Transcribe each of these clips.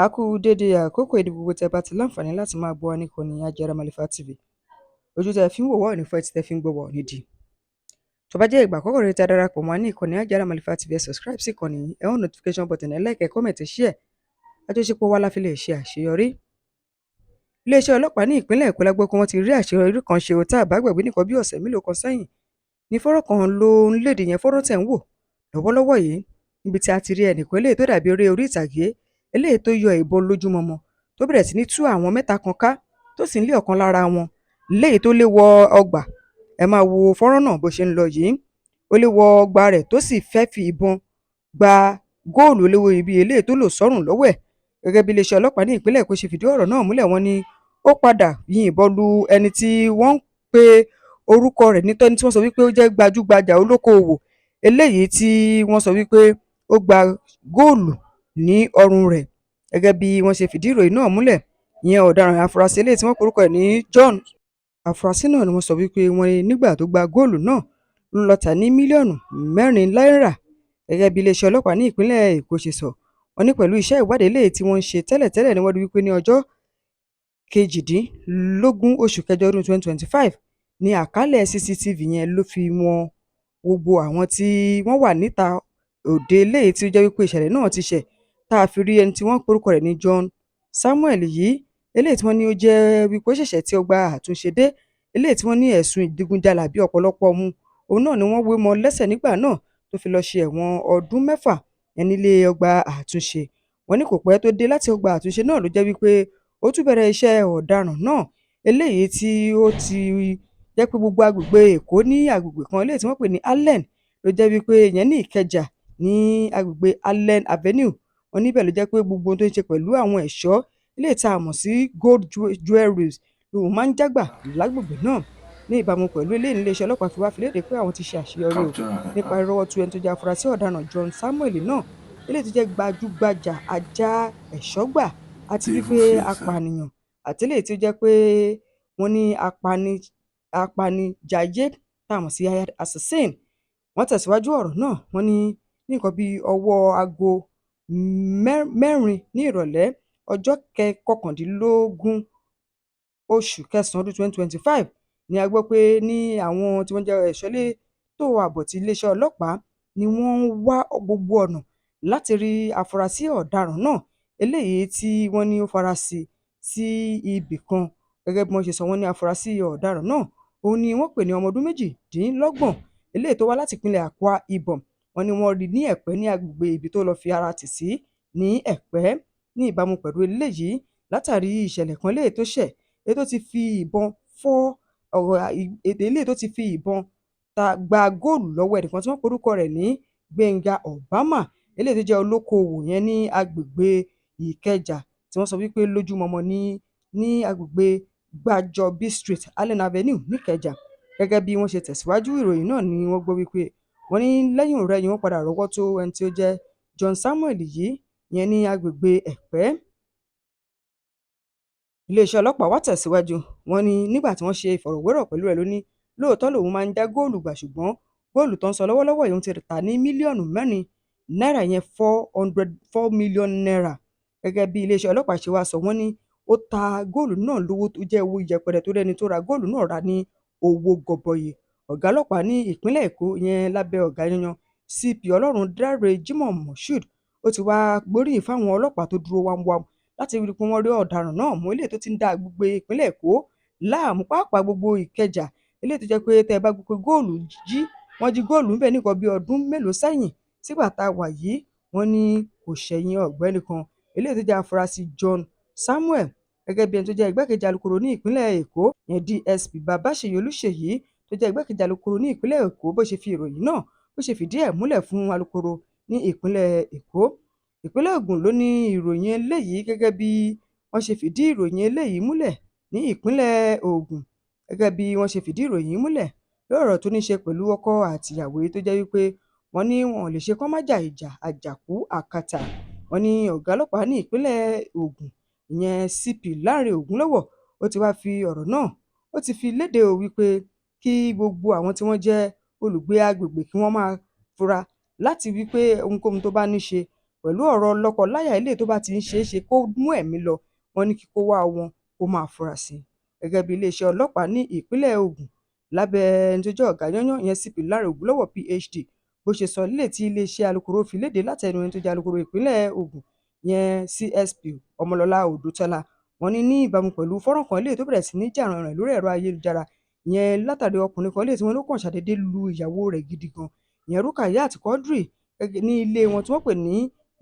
A kú dédé àkókò yìí ní gbogbo tẹ́ bá ti láǹfààní láti máa gbọ́ wa níkànnì Ajára Màlífà TV. Ojú tẹ́ fi ń wò wá ò ní fọ́, etí tẹ́ fi ń gbọ́ wá ò ní di. Tó bá jẹ́ ìgbà àkọ́kọ́ rẹ̀ tẹ́ darapọ̀ mọ́ wa ní ìkànnì Ajára Màlífà TV, ẹ subscribe sí ìkànnì yìí, ẹ on notification button, ẹ like, ẹ comment, ẹ share. Àjọṣepọ̀ wa la fi lè ṣe àṣeyọrí. Iléeṣẹ́ ọlọ́pàá ní ìpínlẹ̀ Èkó la gbọ́ pé wọ́n ti rí àṣeyọrí kan ṣe o. Tá a bá gbàgbé, nìkan bí ọ̀sẹ̀ mélòó kan sẹ́yìn ní fọ́nrán kan ló ń léde yẹn, fọ́nrán tẹ̀ ń wò lọ́wọ́lọ́wọ́ yìí, níbi tí a ti rí ẹnìkan eléyìí tó dàbí eré orí ìtàgé, eléyìí tó yọ ìbọn lójúmọmọ, tó bẹ̀rẹ̀ sí ní tú àwọn mẹ́ta kan ká, tó sì ń lé ọ̀kan lára wọn léyìí tó lé wọ ọgbà. Ẹ máa wo fọ́nrán náà bó ṣe ń lọ yìí. Ó lé wọ ọgbà rẹ̀, tó sì fẹ́ fi ìbọn gba góòlù olówó iyebíye eléyìí tó lò sọ́rùn lọ́wọ́ ẹ̀. Gẹ́gẹ́ bí iléeṣẹ́ ọlọ́pàá ní ìpínlẹ̀ Èkó ṣe fìdí ọ̀rọ̀ náà múlẹ̀, wọ́n ní ó padà yin ìbọn lu ẹni tí wọ́n ń pe orúkọ rẹ̀ ní tọ́ni, tí wọ́n sọ wípé ó jẹ́ gbajúgbajà olókoòwò, eléyìí tí wọ́n sọ wípé ó gba góòlù ní ọrùn rẹ̀. Gẹ́gẹ́ bí wọ́n ṣe fìdí ìròyìn náà múlẹ̀, ìyẹn ọ̀daràn afurasí eléyìí tí wọ́n pe orúkọ ẹ̀ ní John. Afurasí náà ni wọ́n sọ wípé wọ́n ní nígbà tó gba góòlù náà ló lọ tà ní mílíọ̀nù 4 náírà. Gẹ́gẹ́ bí iléeṣẹ́ ọlọ́pàá ní ìpínlẹ̀ Èkó ṣe sọ, wọ́n ní pẹ̀lú iṣẹ́ ìwádìí eléyìí tí wọ́n ń ṣe tẹ́lẹ̀tẹ́lẹ̀ ni wọ́n rí wípé ní ọjọ́ 18 oṣù kẹjọ ọdún 2025 ní àkálẹ̀ CCTV yẹn ló fi wọn gbogbo àwọn tí wọ́n wà níta òde eléyìí tí ó jẹ́ wípé ìṣẹ̀lẹ̀ náà ti ṣẹ̀, tá a fi rí ẹni tí wọ́n pe orúkọ rẹ̀ ní John Samuel yìí, eléyìí tí wọ́n ní ó jẹ́ wípé ó ṣẹ̀ṣẹ̀ tí ọgbà àtúnṣe dé, eléyìí tí wọ́n ní ẹ̀sùn ìdígunjalè àbí ọ̀pọ̀lọpọ̀ mu òun náà ni wọ́n wé mọ́ lẹ́sẹ̀ nígbà náà, tó fi lọ́ọ́ ṣe ẹ̀wọ̀n ọdún 6 yẹn nílé ọgbà àtúnṣe. Wọ́n ní kò pẹ́ tó dé láti ọgbà àtúnṣe náà ló jẹ́ wípé ó tún bẹ̀rẹ̀ iṣẹ́ ọ̀daràn náà, eléyìí tí ó ti jẹ́ pé gbogbo agbègbè Èkó, ní agbègbè kan eléyìí tí wọ́n pè ní Allen, ló jẹ́ wípé ìyẹn ní Ìkẹjà, ní agbègbè Allen Avenue. Wọ́n níbẹ̀ ló jẹ́ pé gbogbo ohun tó ń ṣe pẹ̀lú àwọn ẹ̀ṣọ́ eléyìí tá a mọ̀ sí gold jewelries lòun máa ń jágbà lágbègbè náà. Ní ìbámu pẹ̀lú eléyìí ní iléeṣẹ́ ọlọ́pàá fi wá fi léde pé àwọn ti ṣe àṣeyọrí o nípa rírọ́wọ́ tó ẹni tó jẹ́ afurasí ọ̀daràn John Samuel náà, eléyìí tó jẹ́ gbajúgbajà ajá ẹ̀ṣọ́gbà àti wípé apànìyàn, àti eléyìí tó jẹ́ pé wọ́n ní apanijayé tá a mọ̀ sí hired assassin. Wọ́n tẹ̀síwájú ọ̀rọ̀ náà, wọ́n ní ní nǹkan bíi ọwọ́ aago 4 ní ìrọ̀lẹ́ ọjọ́ 19 oṣù kẹsàn-án ọdún 2025 ni a gbọ́ pé ní àwọn tí wọ́n jẹ́ ẹ̀ṣọ́ elétò ààbò ti iléeṣẹ́ ọlọ́pàá ni wọ́n ń wá gbogbo ọ̀nà láti rí afurasí ọ̀daràn náà, eléyìí tí wọ́n ní ó farasin sí ibì kan. Gẹ́gẹ́ bí wọ́n ṣe sọ, wọ́n ní afurasí ọ̀daràn náà òun ni wọ́n pè ní ọmọ ọdún 28, eléyìí tó wá láti ìpínlẹ̀ Akwa Ibom. Wọ́n ní wọ́n rí ní Ẹ̀pẹ́, ní agbègbè ibi tó lọ́ọ́ fi ara tì sí ní Ẹ̀pẹ́. Ní ìbámu pẹ̀lú eléyìí, látàrí ìṣẹ̀lẹ̀ kan eléyìí tó ṣẹ̀, èyí tó ti fi ìbọn fọ́ ọ̀rọ̀, eléyìí tó ti fi ìbọn ta gba góòlù lọ́wọ́ ẹnìkan tí wọ́n pe orúkọ rẹ̀ ní Gbénga Obama, eléyìí tó jẹ́ olókoòwò yẹn ní agbègbè Ìkẹjà, tí wọ́n sọ wípé lójúmọmọ ní agbègbè Gbàjọbí Street, Allen Avenue, nìkẹjà. Gẹ́gẹ́ bí wọ́n ṣe tẹ̀síwájú ìròyìn náà ni wọ́n gbọ́ wípé wọ́n ní lẹ́yìn ọ̀rẹyìn wọ́n padà rọ́wọ́ tó ẹni tí ó jẹ́ John Samuel yìí yẹn ní agbègbè Ẹ̀pẹ́. Iléeṣẹ́ ọlọ́pàá wá tẹ̀síwájú, wọ́n ní nígbà tí wọ́n ṣe ìfọ̀rọ̀wérọ̀ pẹ̀lú rẹ̀ ló ní lóòótọ́ lòun máa ń já góòlù gbà, ṣùgbọ́n góòlù tó ń sọ lọ́wọ́lọ́wọ́ yìí, òun ti tà ní mílíọ̀nù 4 náírà, yẹn ₦404 million. Gẹ́gẹ́ bí iléeṣẹ́ ọlọ́pàá ṣe wá sọ, wọ́n ní ó ta góòlù náà lówó tó jẹ́ owó yẹpẹrẹ, tó rẹ́ni tó ra góòlù náà rà ní owó gọbọi. Ọ̀gá ọlọ́pàá ní ìpínlẹ̀ Èkó yẹn lábẹ́ ọ̀gá yanyan CP Ọlọ́rundáre Jimoh Moshood, ó ti wáá gbóríyìn fáwọn ọlọ́pàá tó dúró wámúwámú láti rí i pé wọ́n rí ọ̀daràn náà mú, eléyìí tó ti ń da gbogbo ìpínlẹ̀ Èkó láàmú, pàápàá gbogbo Ìkẹjà, eléyìí tó jẹ́ pé tẹ́ ẹ bá gbọ́ pé góòlù jí, wọ́n jí góòlù ńbẹ̀ ní nǹkan bíi ọdún mélòó sẹ́yìn sígbà tá a wà yìí. Wọ́n ní kò ṣẹ̀yìn ọ̀gbẹ́ni kan eléyìí tó jẹ́ afurasí John Samuel. Gẹ́gẹ́ bí ẹni tó jẹ́ igbákejì alūkkóró ní ìpínlẹ̀ Èkó yẹn, DSP Babáṣèyí Olùṣèyí, tó jẹ́ igbákejì alūkkóró ní ìpínlẹ̀ Èkó, bó ṣe fi ìròyìn náà, bó ṣe fìdí ẹ̀ múlẹ̀ fún alūkkóró ní ìpínlẹ̀ Èkó. Ìpínlẹ̀ Ògùn ló ní ìròyìn eléyìí. Gẹ́gẹ́ bí wọ́n ṣe fìdí ìròyìn eléyìí múlẹ̀ ní ìpínlẹ̀ Ògùn, gẹ́gẹ́ bí wọ́n ṣe fìdí ìròyìn yìí múlẹ̀ lórí ọ̀rọ̀ tó ní í ṣe pẹ̀lú ọkọ àtìyàwó tó jẹ́ wípé wọ́n ní wọn ò lè ṣe kán má ja ìjà àjàkú akátá. Wọ́n ní ọ̀gá ọlọ́pàá ní ìpínlẹ̀ Ògùn ìyẹn CP Lánrẹ Ògúnlọ́wọ̀, ó ti wáá fi ọ̀rọ̀ náà, ó ti fi lédè o wípé kí gbogbo àwọn tí wọ́n jẹ́ olùgbé agbègbè kí wọ́n máa fura láti wí pé ohunkóhun tó bá ní í ṣe pẹ̀lú. Pẹ̀lú ọ̀rọ̀ lọ́kọ-láya eléyìí tó bá ti ń ṣeé ṣe kó mú ẹ̀mí lọ, wọ́n ní kíkó wá wọn kó máa fura sí i. Gẹ́gẹ́ bí iléeṣẹ́ ọlọ́pàá ní ìpínlẹ̀ Ògùn lábẹ́ ẹni tó jẹ́ ọ̀gá yányán, ìyẹn CP Lanre Ògúnlọ́wọ̀ PhD, bó ṣe sọ lílé tí iléeṣẹ́ alukoro fi léde látẹnu ẹni tó jẹ́ alukoro ìpínlẹ̀ Ògùn, ìyẹn CSP Ọmọlọ́lá Odùtọ́lá, wọ́n ní ní ìbámu pẹ̀lú fọ́nrán kan eléyìí tó bẹ̀rẹ̀ sí ní jà ràìnràìn lórí ẹ̀rọ ayélujára, ìyẹn látàrí ọkùnrin kan eléyìí tí wọ́n ló kàn ṣàdédé lu ìyàwó rẹ̀ gidi gan, ìyẹn Rukayat Quadri, ní ilé wọn tí wọ́n pè ní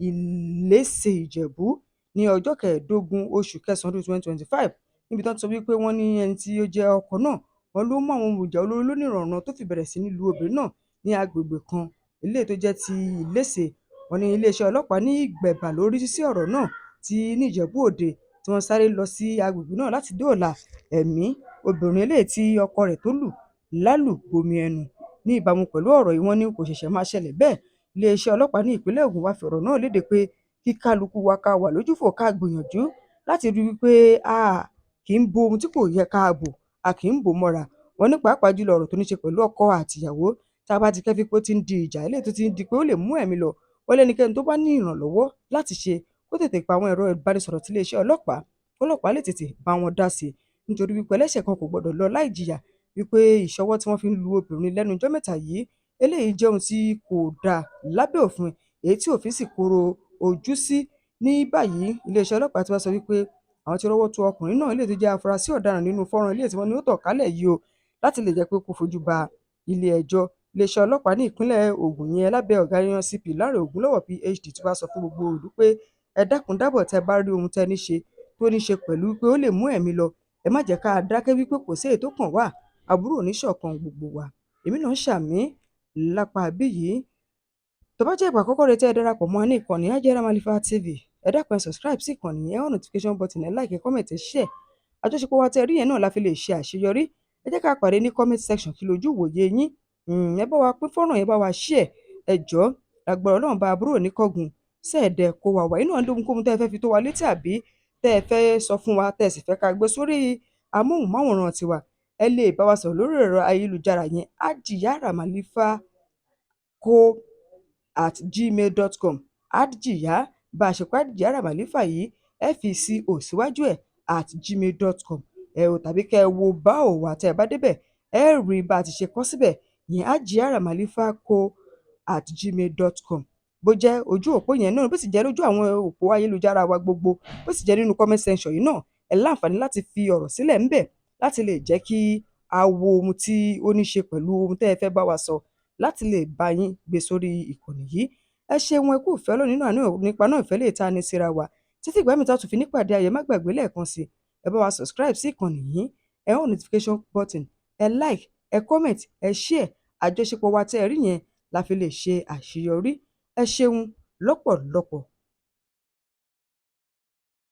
Ìléṣe Ìjẹ̀bú ní ọjọ́ 15 oṣù kẹsàn-án ọdún 2025, níbi tí wọ́n ti sọ wípé wọ́n ní ẹni tí ó jẹ́ ọkọ náà, wọ́n ló mú àwọn ohun ìjà olóró lóníranran tó fi bẹ̀rẹ̀ sí ní lu obìnrin náà ní agbègbè kan eléyìí tó jẹ́ ti Ìléṣe. Wọ́n ní iléeṣẹ́ ọlọ́pàá ní ìgbẹ̀bà lórí sí ọ̀rọ̀ náà tí ní Ìjẹ̀bú Òde, tí wọ́n sáré lọ sí agbègbè náà láti dóòlà ẹ̀mí obìnrin eléyìí tí ọkọ rẹ̀ tó lù lálùbami ẹnu. Ní ìbámu pẹ̀lú ọ̀rọ̀ yìí, wọ́n ní kò ṣẹ̀ṣẹ̀ máa ṣẹlẹ̀ bẹ́ẹ̀. Iléeṣẹ́ ọlọ́pàá ní ìpínlẹ̀ Ògùn wá fi ọ̀rọ̀ náà léde pé kí kálukú wa ká wà lójúfò, ká gbìyànjú láti rí wípé a kì í bo ohun tí kò yẹ ká bò, a kì í bò mọ́ra. Wọ́n ní pàápàá jùlọ ọ̀rọ̀ tó ní ṣe pẹ̀lú ọkọ àtìyàwó, tá a bá ti kẹ́fín pé ó ti ń di ìjà eléyìí tó ti ń di pé ó lè mú ẹ̀mí lọ, wọ́n lẹ́nikẹ́ni tó bá ní ìrànlọ́wọ́ láti ṣe kó tètè pa àwọn ẹ̀rọ ìbánisọ̀rọ̀ tí iléeṣẹ́ ọlọ́pàá, kọ́lọ́pàá lè tètè bá wọn dá sí i, nítorí wípé ẹlẹ́ṣẹ̀ kan kò gbọdọ̀ lọ láì jìyà, wípé ìṣọwọ́ tí wọ́n fi ń lu obìnrin lẹ́nu ijọ́ mẹ́ta yìí, eléyìí jẹ́ ohun tí kò dáa lábẹ́ òfin, èyí tí òfin sì koro ojú sí. Ní báyìí, iléeṣẹ́ ọlọ́pàá ti wá sọ wípé àwọn ti rọ́wọ́ tó ọkùnrin náà eléyìí tó jẹ́ afurasí ọ̀daràn nínú fọ́nrán eléyìí tí wọ́n ní ó tàn kálẹ̀ yìí o, láti lè jẹ́ pé kó fojú ba ilé ẹjọ́. Iléeṣẹ́ ọlọ́pàá ní ìpínlẹ̀ Ògùn yẹn lábẹ́ ọ̀gá yan CP Lanre Ògúnlọ́wọ̀ PhD ti wá sọ fún gbogbo ìlú pé ẹ dákun dábọ̀, tẹ́ bá rí ohun tẹ́ ní ṣe tó ní ṣe pẹ̀lú pé ó lè mú ẹ̀mí lọ, ẹ má jẹ́ ká dákẹ́ wípé kò sí èyí tó kàn wá, aburú ò ní ṣọ̀kan gbogbo wa. Èmi náà ṣàmì lápá bí yìí. Tó bá jẹ́ ìgbà àkọ́kọ́ rẹ tẹ́ ẹ darapọ̀ mọ́ wa ní ìkànnì Ajara Malifa TV, ẹ dákun, ẹ subscribe sí ìkànnì yẹn, on notification button, ẹ like, ẹ comment, ẹ share. Àjọṣepọ̀ wa tẹ́ ẹ rí yẹn náà la fi lè ṣe àṣeyọrí. Ẹ jẹ́ ká pàdé ní comment section. Kí lójú ìwòye yín? Ẹ bá wa pín fọ́nrán yẹn, bá wa share, ẹ jọ̀ọ́. Lágbára Ọlọ́run bá, àbúrò ní kọ́gun sẹ́ẹ̀dẹ̀ kó wa wà. Inú ohunkóhun tẹ́ ẹ fẹ́ fi tó wa létí àbí tẹ́ ẹ fẹ́ sọ fún wa, tẹ́ ẹ sì fẹ́ ká gbé sórí amóhùnmáwòrán tiwa, ẹ lè bá wa sọ̀rọ̀ lórí ẹ̀rọ ayélujára yẹn, ajiyaramalifaco@gmail.com. Adjiya, bá a ṣe kọ́ Ajiyara Malifa yìí, ẹ fi sí ò síwájú ẹ̀, @gmail.com. Ẹ ò tàbí kẹ́ ẹ wo bá ò wá, tẹ́ ẹ bá débẹ̀, ẹ rí bá a ti ṣe kọ́ síbẹ̀ yẹn, ajiyaramalifaco@gmail.com. Bó jẹ́ ojú òpó yẹn náà, bó sì jẹ́ lójú àwọn òpó ayélujára wa gbogbo, bó sì jẹ́ nínú comment section yìí náà, ẹ láǹfààní láti fi ọ̀rọ̀ sílẹ̀ ńbẹ̀ láti lè jẹ́ kí a wo ohun tí ó ní ṣe pẹ̀lú ohun tẹ́ ẹ fẹ́ bá wa sọ láti lè bá yín gbé sórí ìkànnì yìí. Ẹ ṣeun, ẹ kú ìfẹ́ Ọlọ́run nínú àánú nípa náà, ìfẹ́ lè ta ní síra wa títí ìgbà mi tá tún fi nípàdé ayọ̀. Má gbàgbé lẹ́ẹ̀kan sí, ẹ bá wa subscribe sí ìkànnì yìí, ẹ on notification button, ẹ like, ẹ comment, ẹ share. Àjọṣepọ̀ wa tẹ́ ẹ rí yẹn la fi lè ṣe àṣeyọrí. Ẹ ṣeun lọ́pọ̀lọpọ̀.